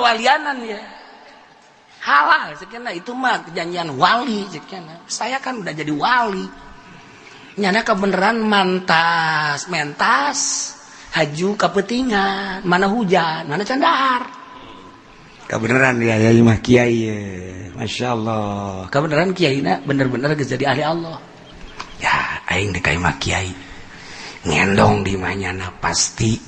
kewalianan ya. Halal cek itu mah perjanjian wali cek. Saya kan udah jadi wali. Nyana kebenaran mantas mentas haju kepentingan mana hujan mana candar. Kebenaran ya ya mah kiai ya. Masya Allah. Kebenaran kiai na bener-bener geus jadi ahli Allah. Ya aing di mah kiai ngendong di manyana pasti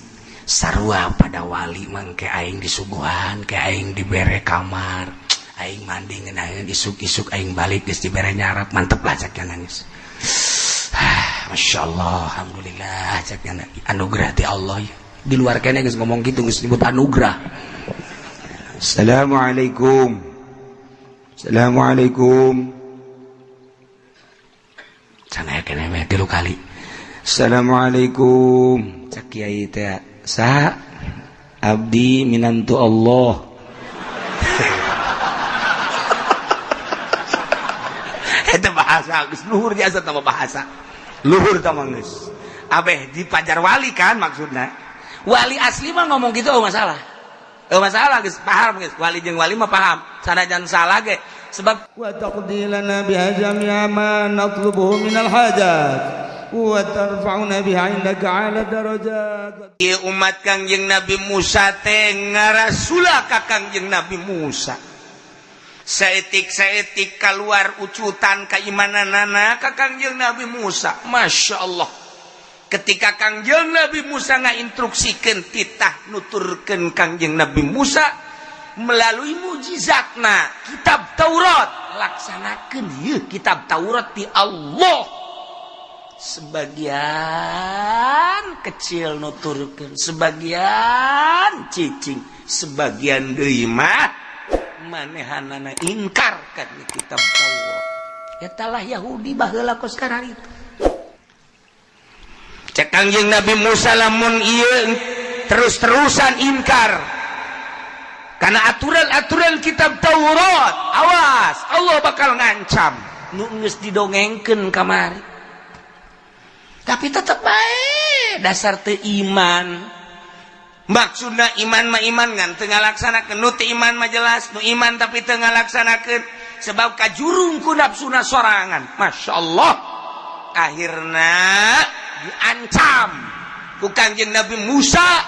sarua pada wali mangke aing disuguhan ke aing dibere kamar aing mandi ngeunah isuk-isuk aing balik geus dibere nyarap mantep lah cek nangis. Masya Allah, alhamdulillah cek anugerah ti Allah ya. Di luar kene geus ngomong gitu geus nyebut anugerah. Assalamualaikum. Assalamualaikum. Sana kene we tilu kali. Assalamualaikum. Cek kiai teh saha? Abdi minantu Allah. Eta bahasa geus luhur jasa tama bahasa. Luhur tama geus. Abeh di pajar wali kan maksudna. Wali asli mah ngomong gitu oh masalah. Oh masalah geus paham geus. Wali jeung wali mah paham. Sanajan salah ge sebab wa taqdi lana biha jami'a ma natlubuhu minal hajat wa tarfa'una biha 'indaka 'ala darajat. Ieu umat Kangjeng Nabi Musa teh ngarasula ka Kangjeng Nabi Musa. Saetik-saetik keluar ucutan keimananana ka Kangjeng Nabi Musa. Masya Allah. Ketika Kangjeng Nabi Musa ngainstruksikeun titah nuturkeun Kangjeng Nabi Musa melalui mujizatna kitab Taurat, laksanakeun ieu kitab Taurat ti Allah. Sebagian kecil nuturkeun, sebagian cicing, sebagian deui mah manehanana ingkar kan kitab Taurat. Eta lah Yahudi baheula kos sekarang itu. Cek Kangjeng Nabi Musa lamun ieu terus-terusan ingkar karena aturan-aturan kitab Taurat, awas Allah bakal ngancam. Nu geus didongengkeun kamari. Tapi tetep bae dasar teu iman. Maksudna iman mah iman ngan teu ngalaksanakeun, nu teu iman mah jelas nu iman tapi teu ngalaksanakeun sebab kajurung ku nafsuna sorangan. Masya Allah, akhirna diancam ku Kangjeng Nabi Musa,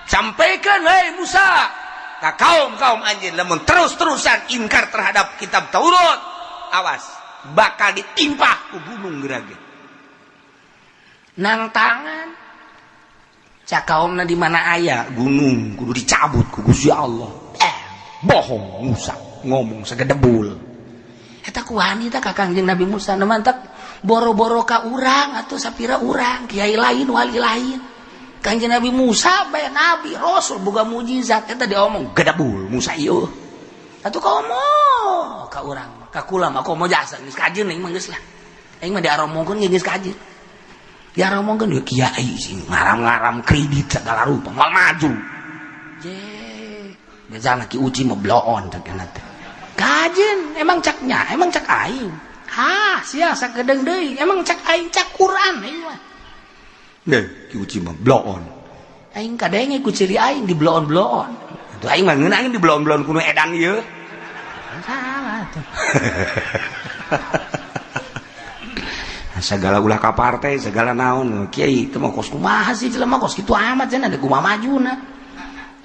sampaikan hei Musa ka kaum-kaum anjeun lamun terus-terusan ingkar terhadap kitab Taurat, awas bakal ditimpah ku gunung gerage nang tangan. Cak kaumna di mana aya gunung kudu dicabut ku Gusti Allah. Bohong Musa ngomong segedebul. Eta ku wanita ka Kangjeng Nabi Musa nu mantak boro-boro ka urang atau sapira urang kiai lain wali lain. Kangjeng Nabi Musa bae nabi rasul boga mujizat eta diomong gedebul Musa ieu. Atuh komo ka urang ka kula mah komo jasa geus kajeun aing mah geus lah. Aing mah diaromongkeun geus kajeun. Diaromongkeun deui kiai sing ngaram-ngaram kredit segala rupa moal maju. Je, bejana Ki Uci mah bloon cek teh. Kajeun emang caknya, emang cak aing. Ha, sia sakedeung deui, emang cak aing cak Quran aing mah. Deh, Ki Uci mah bloon. Aing kadenge ku ciri aing di bloon-bloon. Atuh aing mah ngeunah aing di bloon-bloon kuno edan ieu. Salah tuh. Segala ulah ka partai segala naon kiai itu mah kos kumaha sih jelema kos kitu amat cenah ada kumaha majuna.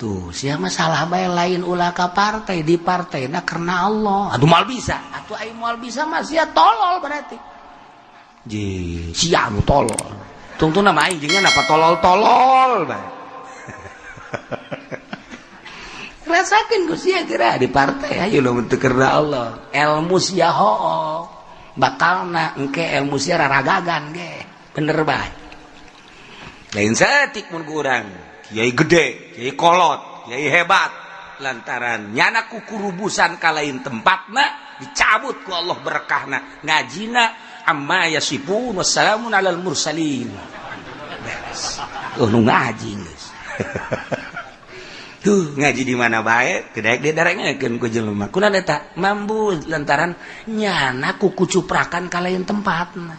Tuh sia mah salah bae lain ulah ka partai di partai na karena Allah. Aduh moal bisa. Atuh aing moal bisa mah sia tolol berarti. Je sia nu tolol. Tungtungna mah aing jeung napa tolol-tolol bae. Rasakeun ku sia geura di partai ayo lamun teu karena Allah. Ilmu sia hook. Bakalna engke ilmu sia raragagan ge. Bener bae. Lain saeutik mun ku urang. Kiai gede, kiai kolot, kiai hebat. Lantaran nyana kukurubusan ka lain tempatna dicabut ku Allah berkahna. Ngajina amma yasifun wassalamun alal mursalin. Beres. Oh nu ngaji geus. Tuh ngaji di mana bae teu daek didarengekeun ku jelema. Kunaon eta? Mambu lantaran nyana kukucuprakan ka lain tempatna.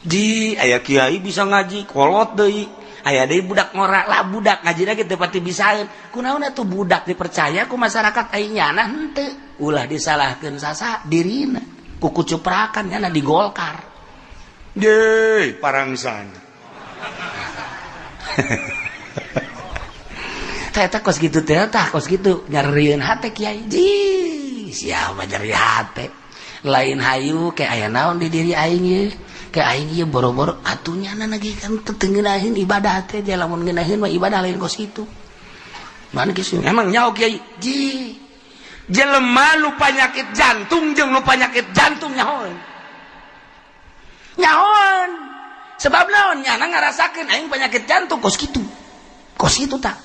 Di aya kiai bisa ngaji kolot deui. Aya deui budak ngora lah, budak ngajina ge teu pati bisaeun. Kunaon atuh budak dipercaya ku masyarakat, ai nyana henteu? Ulah disalahkeun sasa dirina, ku kucuprakan nyana di Golkar. Ye, parangsan. Tah, eta kos kitu teh, tah kos kitu nyerieun hate kiai. Ji, siapa nyeri hate? Lain hayu kayak aya naon di diri aing ye. Kayak aing ieu boro-boro atuh nyana lagi kan teu ngeunaheun ibadah teh, dia lamun ngeunaheun mah ibadah lain kos kitu. Mana geus emang nyaho kiai? Ji. Jelema lu penyakit jantung jeung lu penyakit jantung nyahoeun. Nyahoan. Sebab naon, nyana ngarasakeun aing penyakit jantung kos kitu. Kos kitu tak.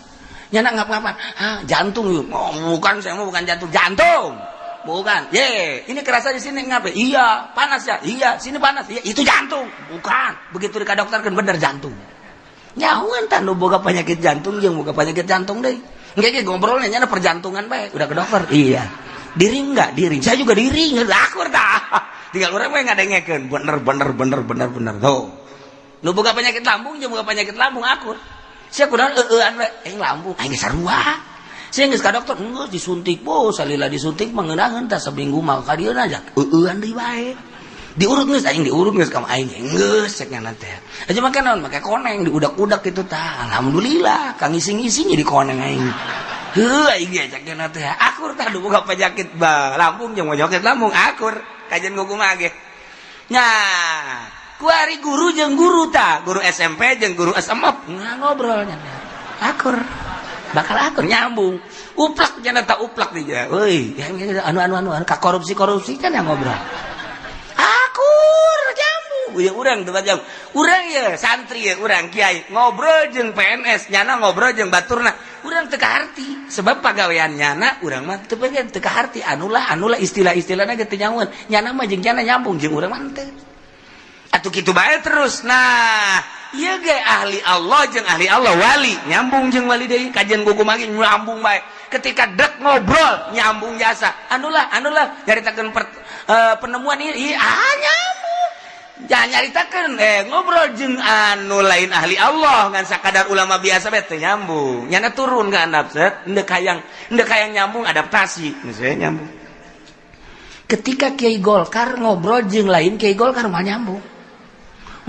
Nyana ngap-ngapan, "Ah, jantung yuk." "Oh, bukan, saya mau bukan jantung, jantung." "Bukan." "Ye, ini kerasa di sini ngapa?" "Iya, panas ya." "Iya, sini panas." "Iya, itu jantung." "Bukan." Begitu di dokter kan bener jantung. Nyahoan tah nu boga penyakit jantung jeung boga penyakit jantung deui. Engke ge ngobrolnya nyana perjantungan bae, udah ke dokter. "Iya." "Diri enggak?" "Diri." "Saya juga diri." Akur tah. Tinggal urang we ngadengekeun bener bener bener bener bener. Tuh. Nu boga penyakit lambung jeung boga penyakit lambung akur. Sia kunaon eueuan we? Aing lambung, aing geus sarua. Sia geus ka dokter, geus disuntik, bo, salila disuntik mah ngeunaheun tah seminggu mah ka dieu aja. Eueuan deui bae. Diurut geus, aing diurut geus ka aing geus cek nyana teh. Aja make naon? Make koneng diudak-udak kitu tah. Alhamdulillah, kang ngising-ngising jadi koneng aing. Heuh, aing ge cek nyana teh. Akur tah nu boga penyakit ba lambung jeung penyakit lambung akur. Kajian kumaha ge. Nah, kuari guru jeung guru tah, guru SMP jeung guru SMA nggak ngobrolnya akur, bakal akur nyambung. Uplak nyana tak uplak dia, woi, anu anu anu anu ka korupsi korupsi kan yang ngobrol akur nyambung. Ya urang tuh jam urang ya santri ya urang kiai ngobrol jeung PNS, nyana ngobrol jeung baturna, urang teu kaharti sebab pagawean nyana, urang mah teu pengen teu kaharti anulah anulah istilah-istilahna ge teu nyahueun. Nyana mah jeung nyana nyambung, jeung urang mah teu atuh kitu bae terus. Nah, ieu ge ahli Allah jeung ahli Allah, wali nyambung jeung wali deui, kajian buku magi nyambung bae. Ketika dek ngobrol nyambung jasa anulah anulah nyaritakeun penemuan ieu, ieu ah nyambung. Jangan nyaritakeun ngobrol jeung anu lain ahli Allah, ngan sakadar ulama biasa bae teu nyambung. Nyana turun ka handap set, henteu hayang nyambung adaptasi misalnya nyambung. Ketika Kiai Golkar ngobrol jeung lain Kiai Golkar mah nyambung,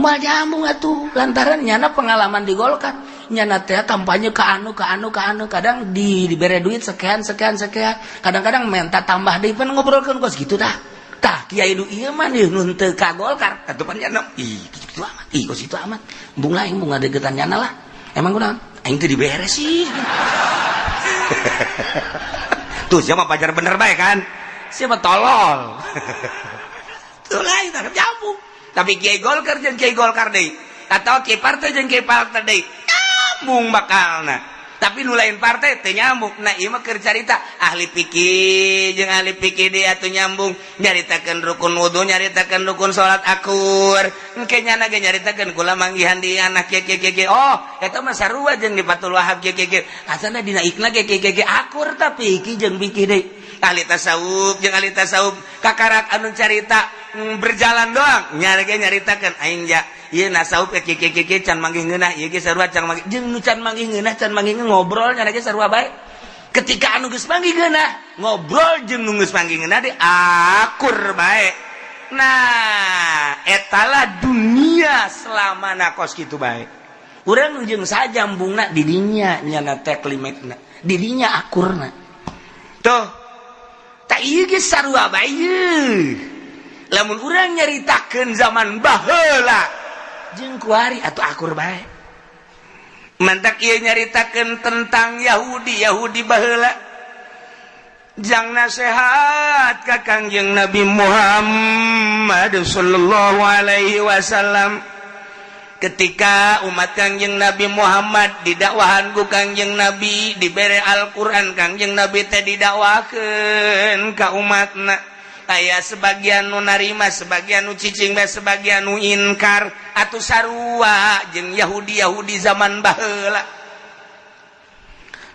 moal nyambung atuh, lantaran nyana pengalaman di Golkar, nyana teh kampanye ke anu ke anu ke anu, kadang di dibere duit sekian sekian sekian, kadang-kadang minta tambah deui, pan ngobrolkeun kos gitu tah. Tah, kiai nu ieu mah nu teu ka Golkar atuh pan nyana ih kitu amat, ih kos itu amat, embung lah, embung ngadeukeutan nyana lah. Emang kunaon aing teu dibere sih? Tuh siapa pacar bener bae kan, siapa tolol tuh lain nyambung. Tapi Kiai Golkar jeung Kiai Golkar deui atau Kiai partai jeung Kiai partai deui nyambung bakalna, tapi nu lain partai teu nyambung. Nah, ieu mah keur carita ahli fikih jeung ahli fikih deui atuh nyambung, nyaritakeun rukun wudu, nyaritakeun rukun salat akur. Engke nyana ge nyaritakeun kula manggihan di anak kieu kieu kieu, oh eta mah sarua jeung di Fathul Wahab kieu kieu kieu, asana dina ikna kieu kieu kieu, akur. Tapi fikih jeung fikih deui, ahli tasawuf jeung ahli tasawuf, kakarak anu carita berjalan doang nyari ge nyaritakeun aing ja ieu nasawuf kieu kieu kieu can manggih ngeunah, ieu ge sarua can manggih jeung nu can manggih ngeunah, can manggih ngobrol nyari ge sarua bae. Ketika anu geus manggih ngeunah ngobrol jeung nu geus manggih ngeunah deui akur bae. Nah, etalah dunia selama kos kitu bae. Urang jeung sajambungna di dinya nyana teh klimekna di dinya akurna tuh. Tak ieu ge sarua bae. Lamun urang nyaritakeun zaman baheula jeung kuari atuh akur bae. Mantak ieu nyaritakeun tentang Yahudi Yahudi baheula jang nasehat ka Kangjeng Nabi Muhammad sallallahu alaihi wasallam. Ketika umat Kangjeng Nabi Muhammad didakwahan ku Kangjeng Nabi, dibere Al-Qur'an, Kangjeng Nabi teh didakwakeun ka umatna, aya sebagian nu narima, sebagian nu cicing bae, sebagian nu inkar. Atuh sarua jeung Yahudi Yahudi zaman baheula.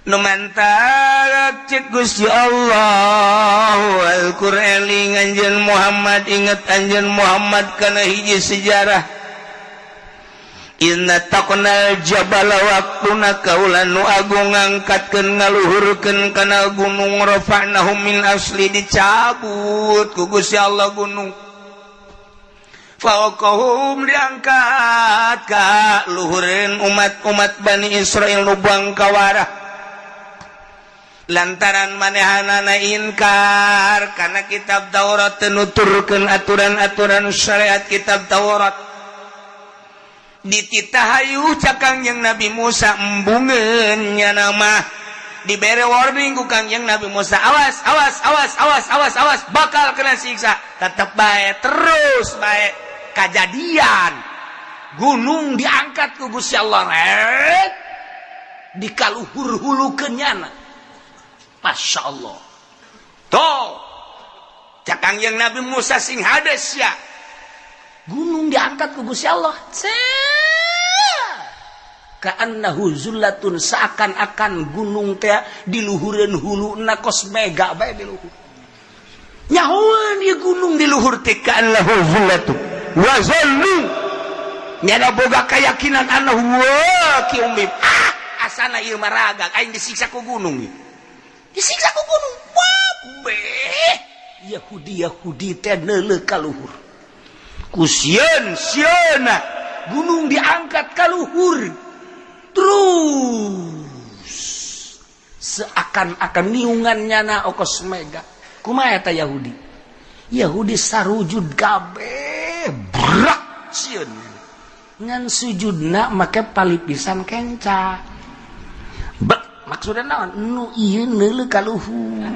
Nu mantak cek Gusti Allah, "Al-Qur'an, eling anjeun Muhammad, inget anjeun Muhammad kana hiji sejarah." Inna taqnal jabala, waktuna kaula nu agung ngangkatkeun, ngaluhurkeun kana gunung, rafa'nahu min asli, dicabut ku Gusti Allah gunung, fawqahum, diangkat ka luhureun umat-umat Bani Israel nu bangkawarah lantaran manehanana inkar karena kitab Taurat, nuturkeun aturan-aturan syariat kitab Taurat. Dititahayu cak Kangjeng Nabi Musa, embungeun nama dibere warning ku Kangjeng Nabi Musa, "Awas, awas, awas, awas, awas, awas, bakal kena siksa." Tetap baik, terus baik, kejadian gunung diangkat ku Gusti Allah, rek dikaluhur hulukeun nyana. Masya Allah tuh, cak Kangjeng Nabi Musa, "Sing hades ya." Gunung diangkat ku Gusti Allah, ka'annahu zullatun, seakan-akan gunung teh diluhureun huluna kos mega bae di luhur. Nyahoan ieu gunung di luhur teh ka'annahu zullatun wa zallu, nyana boga keyakinan annahu waqi'un bihim. Ah, asana ieu mah ragag, aing disiksa ku gunung ieu, disiksa ku gunung. Wabeh Yahudi Yahudi teh neuleuh ka luhur ku sieun sieuna gunung diangkat ka luhur terus seakan-akan niungan nyana okos mega. Kumaha eta Yahudi Yahudi sarujud kabeh, brak sieun, ngan sujudna make palipisan kenca. Bek maksudna naon? Nu ieu neuleuh ka luhur,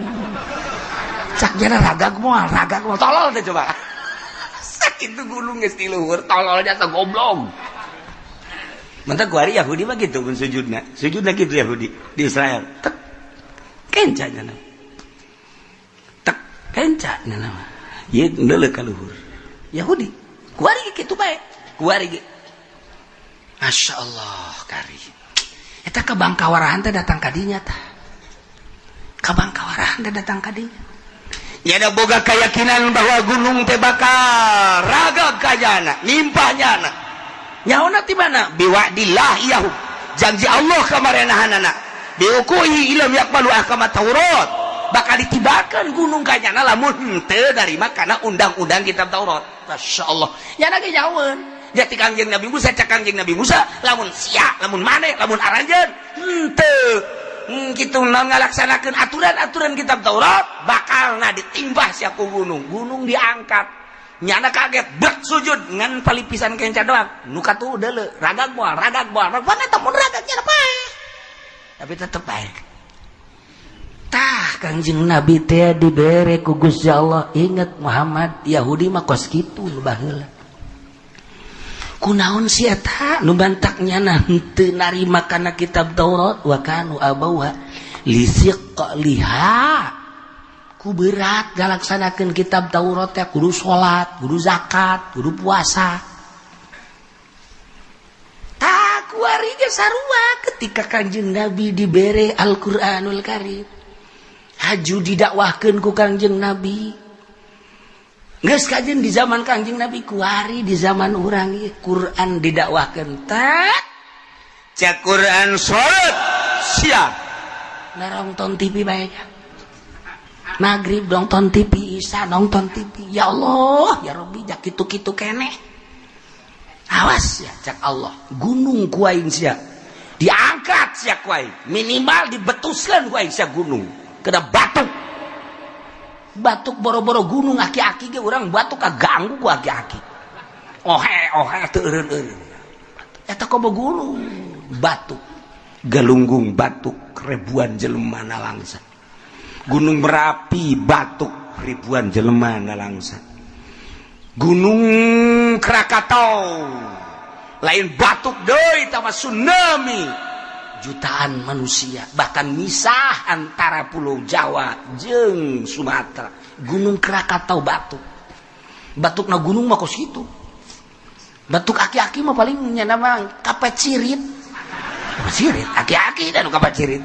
cak jana ragag moal, ragag moal. Tolol teh coba, sakitu gunung geus di luhur, tololnya teh goblok. Mantap kuari Yahudi mah gitu pun sujudna. Sujudna gitu Yahudi di Israel. Tek kenca nya. Tek kenca nya nama. Ieu neuleuh ka luhur. Yahudi. Kuari kitu bae. Kuari ge. Masya Allah kari. Eta kabangkawarahan teh datang ka dinya tah. Kabangkawarahan teh datang ka dinya. Nyada boga keyakinan bahwa gunung teh bakal ragag kajana, nimpah nyana. Nyaona ti mana? Biwa'dillah iyahu, janji Allah kamarenahanana, biukuhi ilam yakbalu ahkama Taurat, bakal ditibakan gunung kanyana lamun henteu narima kana undang-undang kitab Taurat. Masya Allah, nyana ge nyaweun jati Kangjeng Nabi Musa. Cak Kangjeng Nabi Musa, lamun sia, lamun maneh, lamun aranjeun henteu kitu ngalaksanakeun aturan-aturan kitab Taurat, bakal na ditimbah sia ku gunung. Gunung diangkat, nyana kaget, bek sujud ngan palipisan kenca doang. Nu katuh deuleu, ragag moal, ragag moal, mana teh mun ragag nya bae, tapi tetep bae. Tah, Kangjeng Nabi teh dibere ku Gusti Allah, "Inget Muhammad, Yahudi mah kos kitu nu baheula." Kunaon si eta nu bantak nyana henteu narima kana kitab Taurat? Wa kanu abauha lisiqliha, ku berat ngalaksanakeun kitab Taurat ya, kudu salat, kudu zakat, kudu puasa. Tak kuari ge sarua ketika Kanjeng Nabi dibere Al-Qur'anul Karim, haju didakwahkeun ku Kangjeng Nabi. Geus kajen di zaman Kangjeng Nabi, kuari di zaman urang ieu Quran didakwahkeun, tak cek Quran, salat sia nonton TV bae, maghrib nonton TV, Isya nonton TV. Ya Allah, ya Rabbi, jak kitu-kitu keneh, awas ya, cak Allah, gunung ku aing sia diangkat sia ku aing, minimal dibetuskan ku aing sia gunung kena batuk batuk boro-boro gunung, aki-aki ge urang batuk kaganggu ku aki-aki, ohe ohe teu eureun-eureun. Eta komo gunung batuk, Galunggung batuk, ribuan jelema nalangsa. Gunung Merapi batuk, ribuan jelema nalangsa. Gunung Krakatau lain batuk deui, tama tsunami, jutaan manusia, bahkan misah antara Pulau Jawa jeung Sumatera. Gunung Krakatau batuk. Batuk na gunung mah kos kitu, batuk aki-aki mah paling nya nama kapacirit, kapacirit aki-aki dan kapacirit.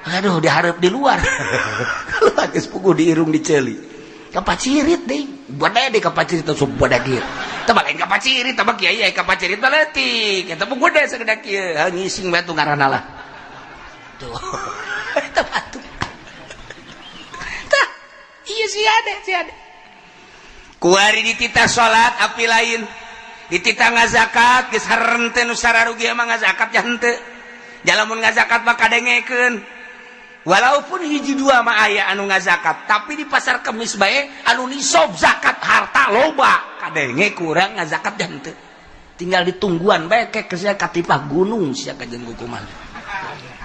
Aduh, diharap di luar kalau geus puguh di irung, diceli, kapacirit deh, badai deh, kapacirit langsung badagir. Tah lain ka Pacirit, tah kiai ka Pacirit mah leutik. Eta mah gede sagede kieu. Ngising bae tuh ngaranna lah. Tuh. Eta batu. Tah, iya si ade, si ade. Kuari dititah salat api lain. Dititah ngazakat geus harente nu sararugi mah ngazakat ya henteu. Jalamun ngazakat mah kadengekeun. Walaupun hiji dua mah aya anu ngazakat, tapi di pasar Kemis bae anu nisob zakat harta loba, kadenge kurang ngazakat ya henteu. Tinggal ditungguan bae kek sia katipah gunung sia kajeun kumaha.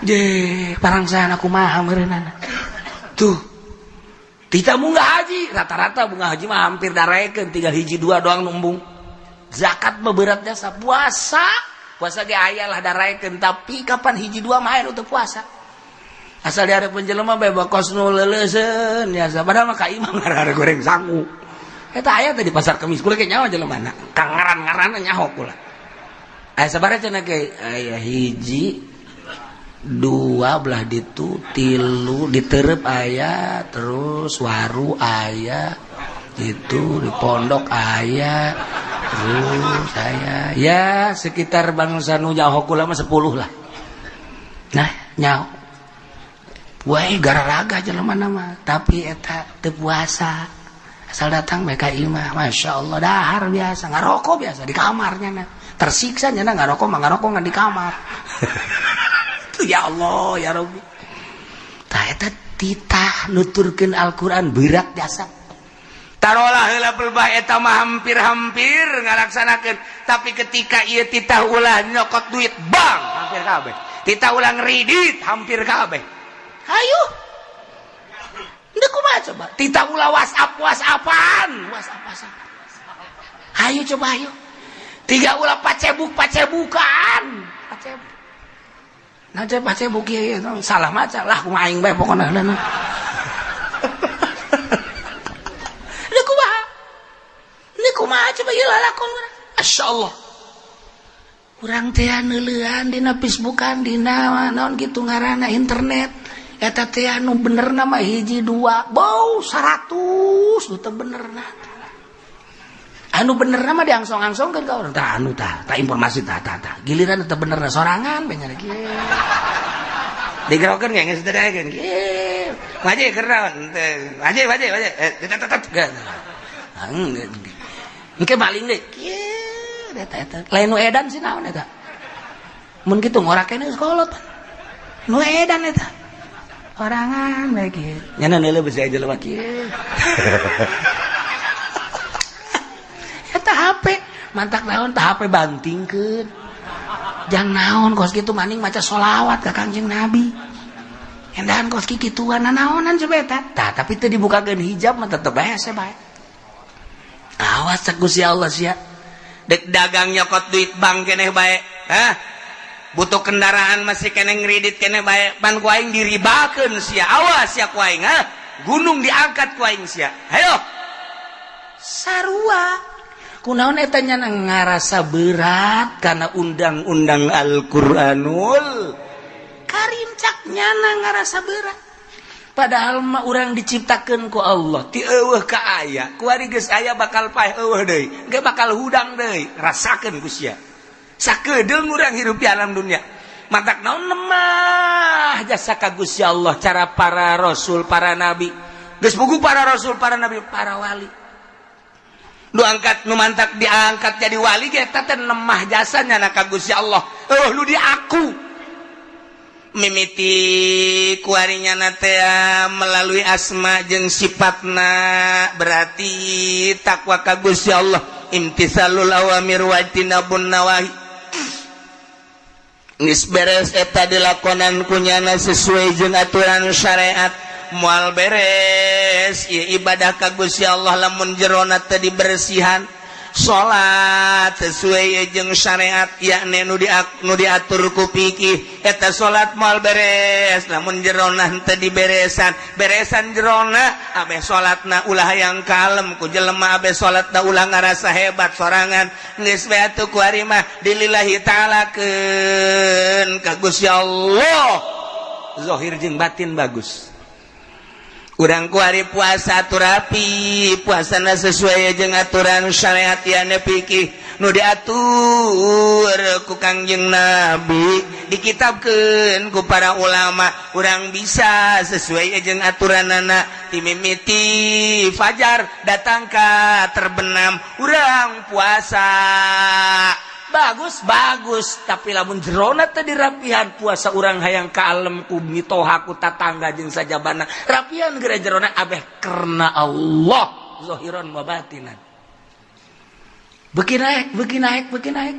Je, parangsana kumaha meureunana. Tuh. Tita munggah haji, rata-rata bunga haji mah hampir daraekeun, tinggal hiji dua doang numbung. Zakat mah berat jasa, puasa. Puasa ge aya lah daraekeun, tapi kapan hiji dua mah aya nu teu puasa. Asal di hareupeun jelema bae bakos nu leuleuseun biasa, padahal mah ka imam ngarara goreng sangu. Eta aya teh di pasar Kemis, kula ge nyawa jelemana. Kang ngaran-ngaranna nyaho kula. Aya sabaraha cenah ge? Aya hiji dua belah ditu tilu diterep aya, terus waru aya, itu di pondok aya, terus saya ya sekitar bangsa nu nyaho kula mah 10 lah. Nah, nyaho wae gararaga jelema mah, tapi eta teu puasa. Asal datang mereka imah, Masya Allah, dahar biasa, ngarokok biasa di kamarnya nah. Tersiksa nya ngarokok mah ngarokok ngan di kamar. Ya Allah ya Rabbi. Tah eta titah nuturkeun Al-Qur'an berat jasa. Tarolah heula pelbah eta mah hampir-hampir ngalaksanakeun, tapi ketika ieu titah ulah nyokot duit bank hampir kabeh. Titah ulah ngredit hampir kabeh. Hayu. Henteu kumaha coba? Titah ulah WhatsApp WhatsAppan, WhatsApp WhatsApp. Hayu coba hayu. Tiga ulah pacebuk pacebukan. Pacebuk. Nah, coba pacebuk ieu salah maca lah kumaha aing bae pokona heula. Ini kumaha? Ini kumaha coba ieu lalakon urang? Masya Allah. Urang teh neuleuan dina Facebookan dina naon kitu ngaranna internet. Eta teh anu benerna mah hiji dua, bau 100 nu teu benerna. Anu benerna mah diangsong-angsongkeun ka urang. Tah anu tah, tah informasi tah tah tah. Giliran teu benerna sorangan bae nya kieu. Digerokeun ge geus teu daekeun kieu. Ngaji keur naon teu. Ngaji ngaji ngaji. Tetep tetep. Engke maling deui. Kieu eta eta. Lain nu edan sih naon eta. Mun kitu ngora keneh geus kolot. Nu edan eta. Orangan bae kieu. Nya neuleuh besi aja jelema kieu. Eta HP mantak naon tah HP bantingkeun. Jang naon kos kitu maning maca sholawat ka Kangjeng Nabi. Endahan kos kikituan naonan coba eta. Tah tapi teu dibukakeun hijab mah tetep bae hese bae. Awas cek Gusti Allah sia. Dek dagang nyokot duit bank keneh bae. Hah? Butuh kendaraan masih keneh ngredit keneh bae. Pan ku aing diribakeun sia. Awas sia ku aing, hah? Gunung diangkat ku aing sia. Hayo. Sarua. Kunaon eta nya ngarasa berat karena undang-undang Al-Qur'anul Karim cak nyana ngarasa berat. Padahal mah urang diciptakeun ku Allah ti eueuh ka aya, kuari geus aya bakal paeh eueuh deui, ge bakal hudang deui, rasakeun ku sia. Sakedeung urang hirup di alam dunia. Matak naon lemah jasa ka Gusti Allah cara para rasul, para nabi. Geus puguh para rasul, para nabi, para wali. Nu angkat nu mantak diangkat jadi wali ge eta teh lemah jasanya na ka Gusti Allah. Eueuh nu diaku. Mimiti kuarinya na teh melalui asma jeung sifatna berarti takwa ka Gusti Allah, imtisalul awamir wa ijtinabun nawahi. Geus beres eta dilakonan kunyana sesuai jeung aturan syariat. Moal beres ieu ibadah ka Gusti Allah lamun jerona teu dibersihan. Salat sesuai jeung syariat yakni nu diatur ku fikih eta salat moal beres lamun jerona teu diberesan. Beresan jerona abeh salatna ulah hayang kalem ku jelema, abeh salatna ulah ngarasa hebat sorangan. Geus we atuh ku ari mah dilillahi ta'alakeun ka Gusti Allah, zahir jeung batin bagus. Urang kuari puasa atur rapi, puasana sesuai jeung aturan syariat ya fikih nu diatur ku Kangjeng Nabi, dikitabkeun ku para ulama. Urang bisa sesuai jeung aturanana ti mimiti fajar datang ka terbenam urang puasa. Bagus, bagus, tapi lamun jerona tadi rapihan puasa urang hayang ka alem ku mitoha, ku tatangga jeung sajabana, rapihan geura jerona abeh karena Allah zohiron wa batinan. Beuki naik, beuki naik, beuki naik.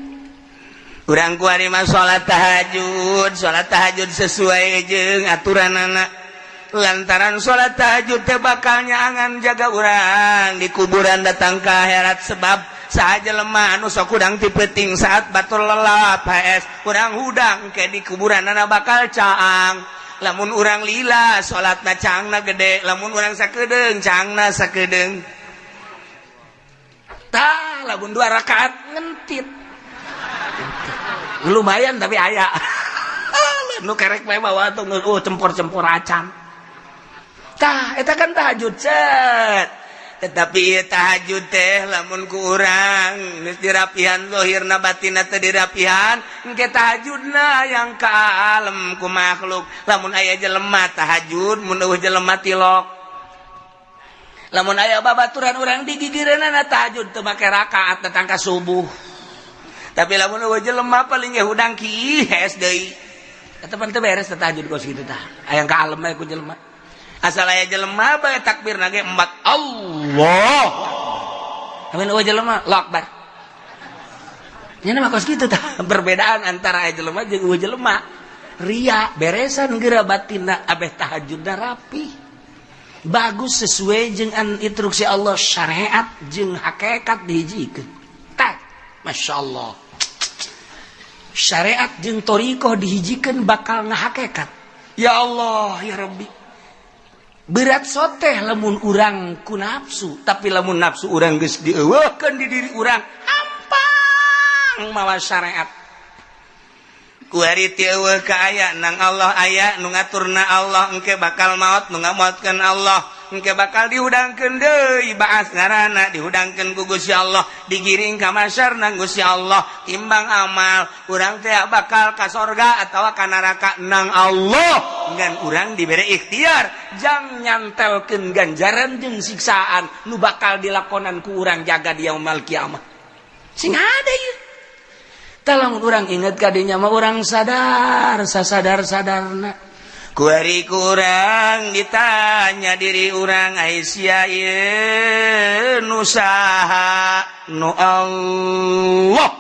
Urang kuari mah salat tahajud, salat tahajud sesuai jeung aturanana, lantaran salat tahajud teh bakal nyaangan jaga urang di kuburan datang ke akhirat, sebab saja lemah anu sok hudang ti peuting saat batur lelap HS kurang hudang ke di kuburan anak bakal caang. Lamun urang lila salatna caangna gede, lamun urang sakedeung caangna sakedeung. Tah, lamun dua rakaat ngentit lumayan, tapi aya nu kerek bae bawa tuh, oh, cempor-cempor acan. Tah, eta kan tahajud cet. Tetapi tahajud teh lamun ku urang geus dirapihan zahirna, batinna teu dirapihan, engke tahajudna yang ka alam ku makhluk. Lamun aya jelema tahajud, mun euweuh jelema tilok. Lamun aya babaturan urang digigireunana tahajud teu make rakaat datang ka subuh. Tapi lamun euweuh jelema paling ge hudang ki hes deui. Eta pan teu beres tahajud kos kitu. Tah, aya ka alem ku jelema, asal aya jelema bae takbir nage empat Allah. Amin, euweuh jelema Allahu Akbar. Nya mah kos kitu. Tah, perbedaan antara aya jelema jeung euweuh jelema, ria beresan geura batinna abeh tahajudna rapi, bagus, sesuai jeung instruksi Allah. Syariat jeung hakikat dihijikeun. Tah, Masya Allah, syariat jeung thoriqoh dihijikeun bakal ngahakekat. Ya Allah, ya Rabbi, berat soteh lamun urang ku nafsu. Tapi lamun nafsu urang geus dieuweuhkeun di diri urang, hampang mawa syariat. Kuari ti eueuh ka aya nang Allah, aya nu ngaturna Allah. Engke bakal maot, nu ngamaotkeun Allah. Engke bakal dihudangkeun deui, baas ngaranna, dihudangkeun ku Gusti Allah, digiring ka mahsyar nang Gusti Allah. Timbang amal urang teh bakal ka sorga atawa ka neraka nang Allah. Ngan urang dibere ikhtiar jang nyantelkeun ganjaran jeung siksaan nu bakal dilakonan ku urang jaga di yaumul kiamah. Sing ada ieu. Tah, lamun urang inget kadinya mah urang sadar sasadar sadarna. Kuari kurang ditanya diri urang, Aisyah ieu nu saha? Nu Allah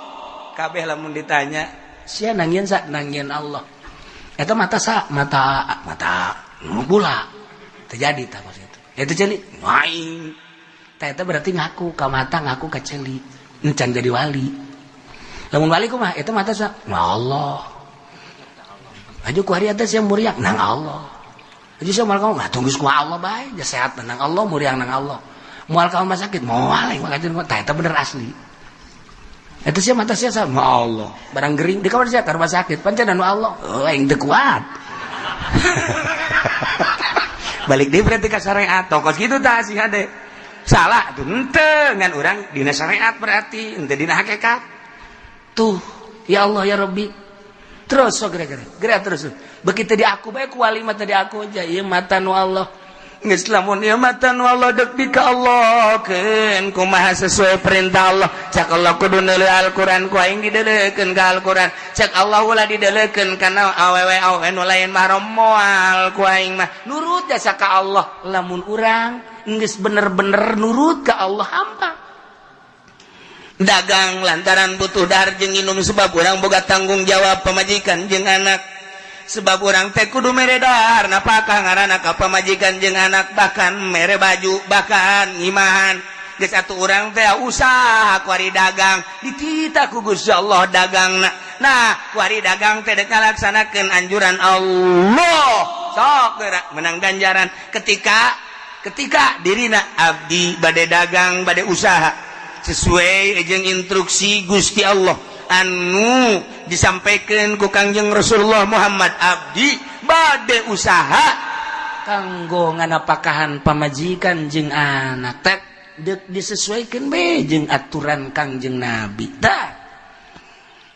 kabeh. Lamun ditanya, sia nangieun sa? Nangieun Allah. Eta mata sa? Mata, mata nu pula terjadi. Tah, maksud itu itu ceuli aing. Tah, eta berarti ngaku ka mata, ngaku ka ceuli, encan jadi wali. Lamun wali kumaha? Eta mata sa? Nu Allah. Aju ku hari atas yang muriang nang Allah. Aju sia moal kamu nggak tunggu ku Allah bae, ja sehat nang Allah, muriang nang Allah. Moal kamu sakit, moal yang makanya. Tah, eta bener asli. Eta sia mata sia sama Allah. Barang gering di kamar sia ke rumah sakit, pancen anu Allah. Oh, aing teu kuat. Balik deui berarti ka syariat. Tokos kitu tah sih hade. Salah tuh henteu, ngan urang dina syariat berarti henteu dina hakikat. Tuh, ya Allah, ya Rabbi. Terus so geura-geura. Geura terus. Begitu di aku bae ku wali mah tadi aku aja ieu mata nu Allah. Geus lamun ieu mata nu Allah dek di ka Allah keun kumaha sesuai perintah Allah. Cak Allah kudu neuleuh Al-Qur'an, ku aing dideulekeun ka Al-Qur'an. Cak Allah ulah dideulekeun kana awewe awewe nu lain mahram, moal ku aing mah nurut jasa ka Allah. Lamun urang geus bener-bener nurut ka Allah, hampa. Dagang lantaran butuh dahar jeung minum, sebab urang boga tanggung jawab pamajikan jeung anak, sebab urang teh kudu mere dahar, napakah ngaranna ka pamajikan jeung anak, bahkan mere baju, bahkan ngimahan. Geus atuh urang teh usaha kuari dagang, dititah ku Gusti Allah dagangna. Nah, kuari dagang teh dek ngalaksanakeun anjuran Allah, sok geura menang ganjaran. Ketika ketika dirina abdi bade dagang, bade usaha sesuai jeung instruksi Gusti Allah anu disampaikan ku Kangjeng Rasulullah Muhammad, abdi bade usaha. Kanggo nganapakahan pamajikan jeung anak tek dek disesuaikan be jeung aturan Kangjeng Nabi. Tah,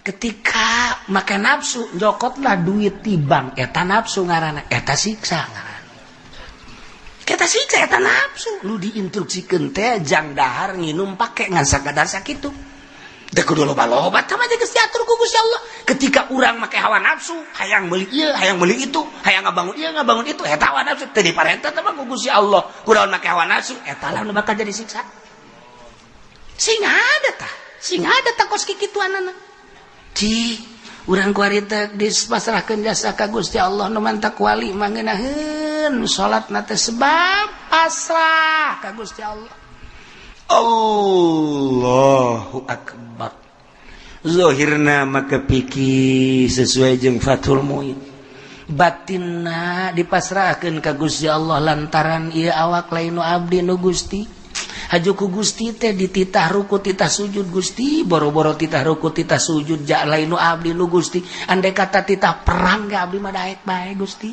ketika make nafsu jokotlah duit ti bank, eta nafsu ngaranna, eta siksa ngaranna. Eta siksa, eta nafsu. Lu diinstruksikeun teh jang dahar nginum pake ngan sakadar sakitu. Da kudu loba-loba tah mah geus diatur ku Gusti Allah. Ketika urang make hawa nafsu, hayang meuli ieu, hayang meuli itu, hayang ngabangun ieu, ngabangun itu, eta hawa nafsu teu diparentah teh mah ku Gusti Allah. Kunaon make hawa nafsu, eta lah nu bakal jadi siksa. Sing ada tah, sing ada tah kos kikituanana. Ci, urang kuari teh dipasrahkeun jasa ka Gusti Allah, nu mantak wali mangeunaheun salatna teh sebab pasrah ka Gusti Allah. Allahu Akbar. Zohirna maka pikir sesuai jeung Fathul Muin, batinna dipasrahkeun ka Gusti Allah lantaran ieu awak lain nu abdi, nu Gusti. Haju ku Gusti teh dititah ruku, titah sujud Gusti, boro-boro titah ruku, titah sujud, ja lain nu abdi, nu Gusti. Andai kata titah perang ge abdi mah daek bae, Gusti,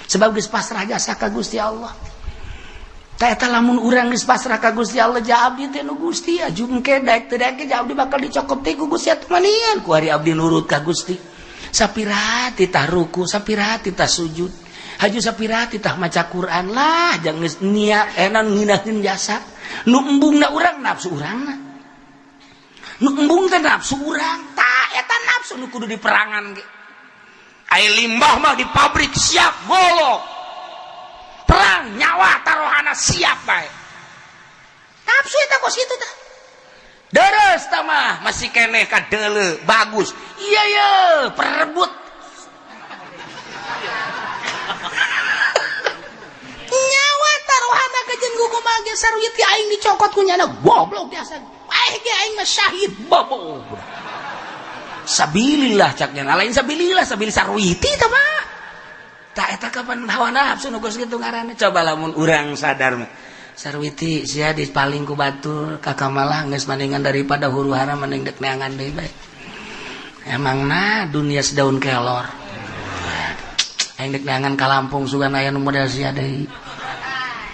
sebab geus pasrah jasa ka Gusti Allah. Tah, eta lamun urang geus pasrah ka Gusti Allah, ja abdi teh nu Gusti, aju engke daek teu daek ja abdi bakal dicokot teh ku Gusti atuh manian. Ku ari abdi nurut ka Gusti. Sapira titah ruku, sapira titah sujud. Haju sapira titah maca Quran lah, jangan geus niat enan ngeunaheun jasa. Nu embungna urang nafsu urangna. Nu embung teh nafsu urang. Tah, eta nafsu nu kudu diperangan ge. Ai limbah mah di pabrik siap golok. Perang nyawa taruhana siap bae. Nafsu eta kos kitu tah. Deres tah mah masih keneh kadeuleu bagus. Iya ye, perebut. Nyawa taruhana kajen kumaha ge saruit ge aing dicokot ku nyana goblok biasa. Aing ge aing mah syahid bobo. Sabilillah cak nyana, lain sabilillah, sabil saruiti tah mah. Tah, eta kapan hawa nafsu nu geus kitu ngaranna. Coba lamun urang sadar mah. Sarwiti sia dipaling ku batur kakak malah geus mendingan daripada huru hara mending dek neangan deui bae. Emangna dunia sedaun kelor. Aing dek neangan ka Lampung sugan aya nu model sia deui.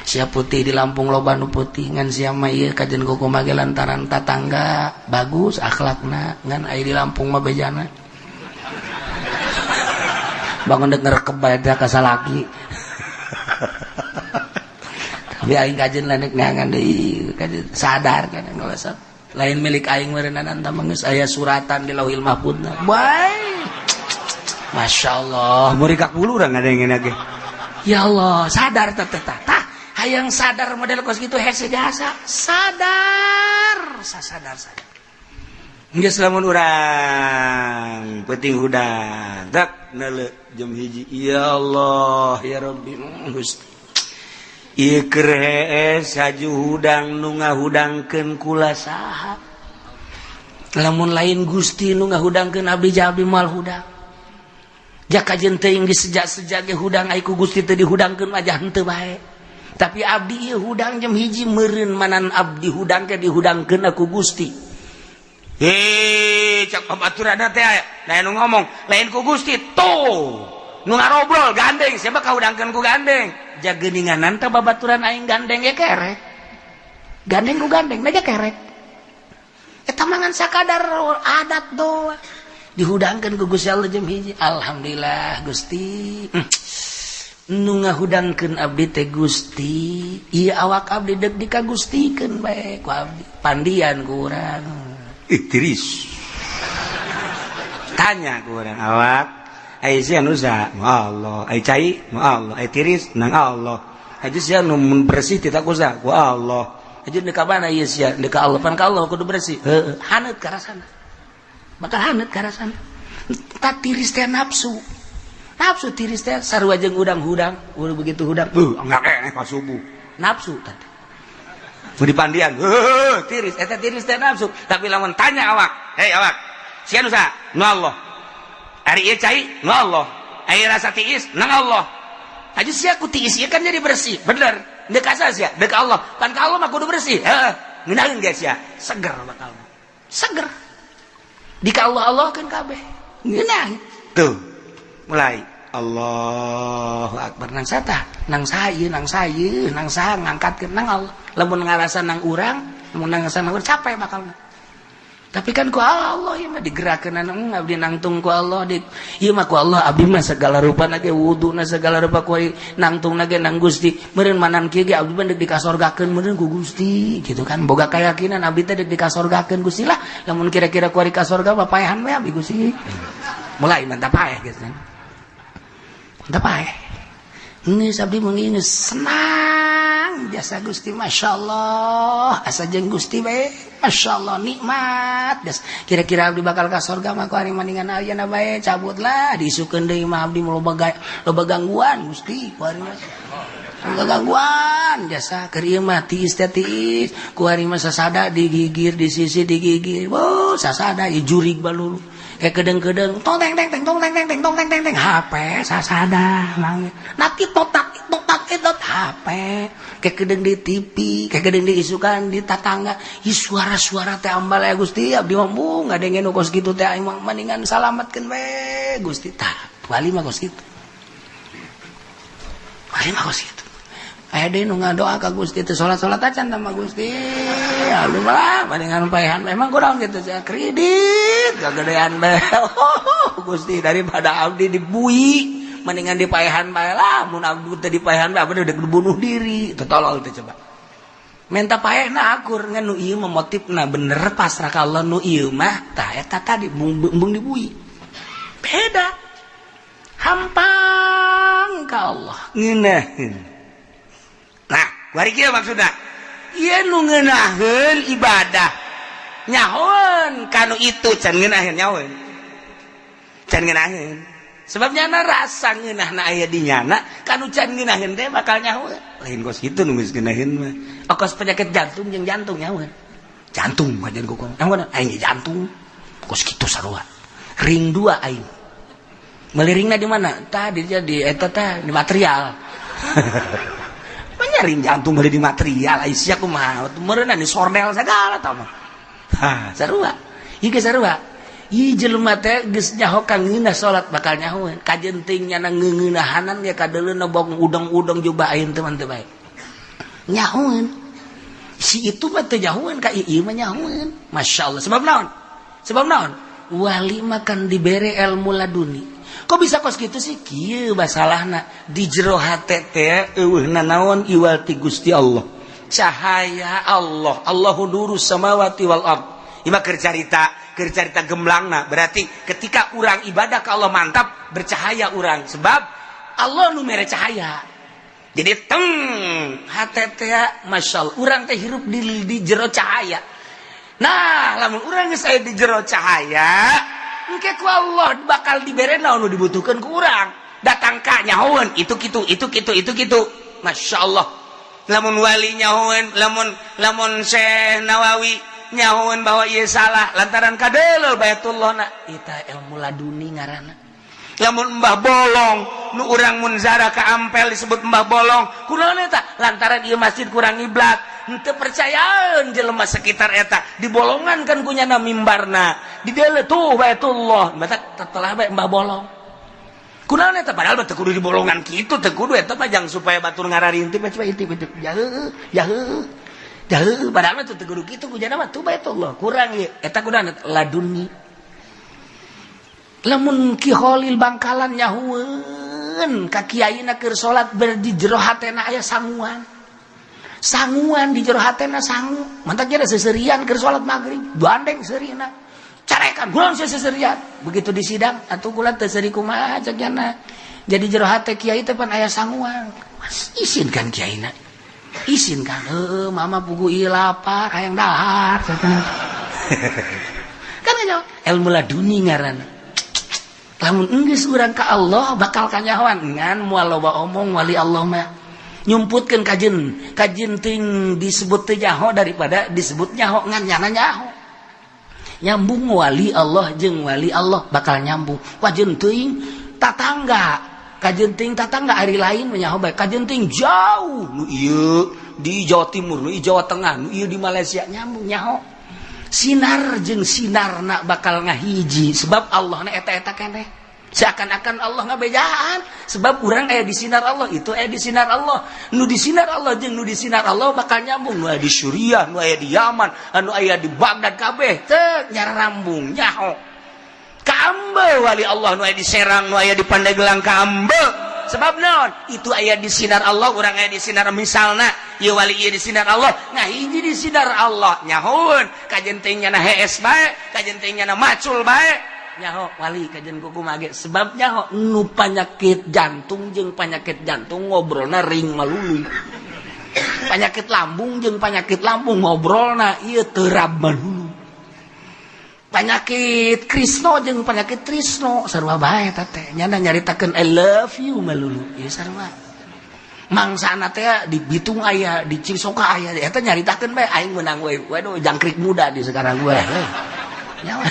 Sia putih, di Lampung loba nu putih, ngan sia mah ieu kajen kumaha ge lantaran tatangga bagus akhlakna, ngan aya di Lampung mah bejana. Bangun dek ngerekep bae teh ka salaki. Tapi aing kajen lah dek neangan deui, kajen sadar kan ngelesat. Lain milik aing meureunana mah geus aya suratan di Lauhil Mahfudna. Bae. Masya Allah, Murid bulu urang ada yang ge. Ya Allah, sadar teh teh tah. Hayang sadar model kos gitu hese jasa. Sadar, sadar, sadar. Geus lamun urang penting hudang dak neuleu jam 1, ya Allah ya Rabbi, Gusti, ieu keur hees haju hudang, nu ngahudangkeun kula saha? Lamun lain Gusti nu ngahudangkeun abdi, ja abdi moal hudang. Jaka jeung teuing geus sejak-sejak ge hudang, ai ku Gusti teu dihudangkeun mah henteu bae. Tapi abdi ieu hudang jam 1, meureun manan abdi hudang ke dihudangkeun aku Gusti. Hei, cak babaturanna teh aya nu ngomong lain ku Gusti tuh nu ngarobrol gandeng, siapa kahudangkeun ku gandeng. Jageuninganan teh babaturan aing gandeng ge kerek, gandeng ku gandeng aja kerek. Eta mangan sakadar adat doang. Dihudangkeun ku Gusti Allah jam 1, alhamdulillah Gusti, nu ngahudangkeun abdi teh Gusti, ieu awak abdi dek dikagustikeun bae ku abdi, pandian ku urang. Ih, tiris. Tanya ku urang awak, ai sia nu saha? Allah. Ai cai? Allah. Ai tiris? Nang Allah. Haji sia nu mun bersih tita ku saha? Ku Allah. Haji deuk ka mana ieu sia? Deuk ka Allah. Pan ka Allah kudu bersih. Heueuh, haneut ka rasana, bakal haneut ka rasana. Tak tiris teh nafsu, nafsu tiris teh sarua jeung hudang-hudang. Udah begitu hudang, enggak keneh ka subuh. Nafsu tadi. Mau dipandian, heuh, tiris, eta tiris teh nafsu. Tapi lamun tanya awak, hei awak, sia nu saha? Nu Allah. Ari ieu cai? Nu Allah. Ari rasa tiis? Nang Allah. Aja sia ku tiis ieu kan jadi bersih, bener. Deuk ka sia? Deuk ka Allah. Pan ka Allah mah kudu bersih. Heeh, ngeunaheun ge sia, seger bakal. Seger. Di ka Allah Allah kan kabeh. Ngeunah. Tuh, mulai. Allahu akbar, nang sata, nang saya, nang saya, nang saha ngangkatkeun? Nang Allah. Lamun ngarasa nang urang, lamun nang ngarasa nang urang, capek bakal. Tapi kan ku Allah ieu mah digerakkeun, abdi nangtung ku Allah di ieu mah, ku Allah abdi mah segala rupa ge, wuduna segala rupa ku nangtung ge nang Gusti. Meureun manan kieu ge abdi mah deuk dikasorgakeun meureun ku Gusti gitu kan. Boga keyakinan abdi teh deuk dikasorgakeun Gusti lah. Lamun kira-kira ku ari ka sorga mah paehan we abdi, Gusti. Mulai mantap paeh gitu kan, mantap paeh. Geus abdi mah geus senang jasa Gusti, Masya Allah, asa jeung Gusti bae, Masya Allah, nikmat. Des kira-kira abdi bakal ka sorga mah ku ari mendingan ayeuna bae cabutlah, diisukeun deui mah abdi loba loba gangguan, Gusti. Ku ari mah loba gangguan jasa keur ieu mah tiis teh tiis. Ku ari mah sasada digigir di sisi digigir. Wow, sasada ieu jurig balulu kayak kedeng-kedeng, tong teng teng teng, tong teng teng teng, tong teng teng teng, HP sasada nangis naki totak totak itu HP, kayak kedeng di TV, kayak kedeng di isukan di tatangga. Ih, suara-suara teh ambal ya Gusti, abdi mah ngadengin kos kitu teh emang mendingan salamatkeun we, Gusti. Tah, wali mah kos kitu, wali mah kos kitu. Aya deui nu ngadoa ka Gusti teh salat-salat acan sama Gusti. Aduh lah, mendingan paehan. Memang kurang gitu saya kredit kegedean bae. Oh, Gusti, daripada abdi dibui mendingan dipaehan bae lah. Mun abdi teh dipaehan bae, abdi udah bunuh diri. Teu tolol teh coba. Minta paehna akur ngan nu ieu mah motifna bener pasrah ka Allah, nu ieu mah tah eta tadi embung dibui. Beda. Hampang ka Allah. Ngeunaheun. Nah, bari kieu maksudna. Ieu nu ngeunaheun ibadah. Nyahoeun kanu itu can ngeunaheun nyahoeun. Can ngeunaheun. Sebab nyana rasa ngeunahna aya di nyana, kanu can ngeunaheun teh bakal nyahoeun. Lain kos kitu nu geus ngeunaheun mah. Kos penyakit jantung jeung jantung nyahoeun. Jantung wajan ku kumaha? Aing jantung. Kos kitu sarua. Ring 2 aing. Meuli ringna di mana? Tadi jadi eta teh di material. Ring jantung beli di material, Aisyah kumaha meureunna di sordel segala tah mah. Ha, sarua ieu ge sarua. Ieu jelema teh geus nyaho ka ngeunah salat bakal nyahoeun kajeun teuing nyana ngeungeunahanan ge kadeuleuna bong udang-udang jubah aing teh mah teu bae nyahoeun. Si itu mah teu nyahoeun ka ieu mah nyahoeun, Masya Allah. Sebab naon? Sebab naon? Wali mah kan dibere ilmu laduni. Kok bisa kos gitu sih? Kieu masalahna, di jero hate teh eueuh nanaon iwal ti Gusti Allah, cahaya Allah. Allahu nurus samawati wal ard. Ieu mah keur carita, keur carita gemlangna. Berarti ketika urang ibadah ke Allah mantap, bercahaya urang, sebab Allah nu mere cahaya. Jadi teng hate teh, Masya Allah, urang teh hirup di jero cahaya. Nah, lamun urang geus aya di jero cahaya, engke ku Allah bakal dibere naon nu dibutuhkan ku urang. Datang ka nyahoeun itu kitu, itu kitu, itu kitu. Masya Allah, lamun wali nyahoeun, lamun lamun Syekh Nawawi nyahoeun bahwa ieu salah lantaran kadeuleu Baitullah na eta ilmu laduni ngaranna. Lamun Mbah Bolong nu urang mun zara ka Ampel disebut Mbah Bolong, kunaon eta? Lantaran ieu masjid kurang ngiblat, henteu percayaan jelema sekitar eta, dibolongan kan ku nyana mimbarna, di dieu tuh Baitullah, mata telah bae Mbah Bolong. Kunaon eta? Padahal mah teu kudu dibolongan kitu, teu kudu. Eta mah jang supaya batur ngararinti, coba intip intip, jauh jauh jauh. Padahal mah teu kudu kitu, ku nyana mah tuh Baitullah kurang ieu. Eta kunaon? Laduni. Lamun Ki Khalil Bangkalan nyahueun ka kiaina keur salat, ber di jero hatena aya sanguan, sanguan di jero hatena sangu. Mantak kira seserian keur salat maghrib, gandeng seurina, carekan kunaon seserian. Begitu di sidang atuh kula teu seuri kumaha cek nyana. Jadi jero hate kiai teh pan aya sanguan. Mas, isin kan kiaina, isin kan? Heueuh, mama pugu ieu lapar hayang dahar kan. Ilmu laduni ngaranna. Lamun enggeus urang ka Allah bakal kanyahoan, ngan moal loba omong. Wali Allah mah nyumputkeun kajeun kajeun teuing disebut teu nyaho daripada disebut nyaho ngan nyana nyaho. Nyambung wali Allah jeung wali Allah bakal nyambung. Kajeun teuing tatangga, kajeun teuing tatangga ari lain mah nyaho bae. Kajeun teuing jauh, nu ieu di Jawa Timur, nu ieu Jawa Tengah, nu ieu di Malaysia, nyambung nyaho. Sinar jeung sinarna bakal ngahiji sebab Allah na eta-eta keneh. Seakan-akan Allah ngabejaan sebab urang aya di sinar Allah, itu aya di sinar Allah. Nu di sinar Allah jeung nu di sinar Allah bakal nyambung. Nu aya di Suriah, nu aya di Yaman, anu aya di Baghdad, kabeh teu nyarambung nyaho. Kaambe wali Allah nu aya di Serang, nu aya di Pandeglang, kaambe. Sebab naon? Itu aya di sinar Allah, urang aya di sinar. Misalna ieu wali ieu di sinar Allah, ngahiji di sinar Allah, nyahoeun kajen teh nyana hees bae, kajen teh nyana macul bae, nyaho wali kajen kumaha ge, sebab nyaho nu panyakit jantung jeung panyakit jantung ngobrolna ring malulu, panyakit lambung jeung panyakit lambung ngobrolna ieu terab malulu, panyakit Krisno jeung panyakit Trisno sarua bae. Eta teh nyana nyaritakeun "I love you" malulu, ieu sarua mangsana teh di Bitung aya, di Cisoka aya, eta nyaritakeun bae, "Aing menang we." Waduh, jangkrik muda di sekarang gue nyawa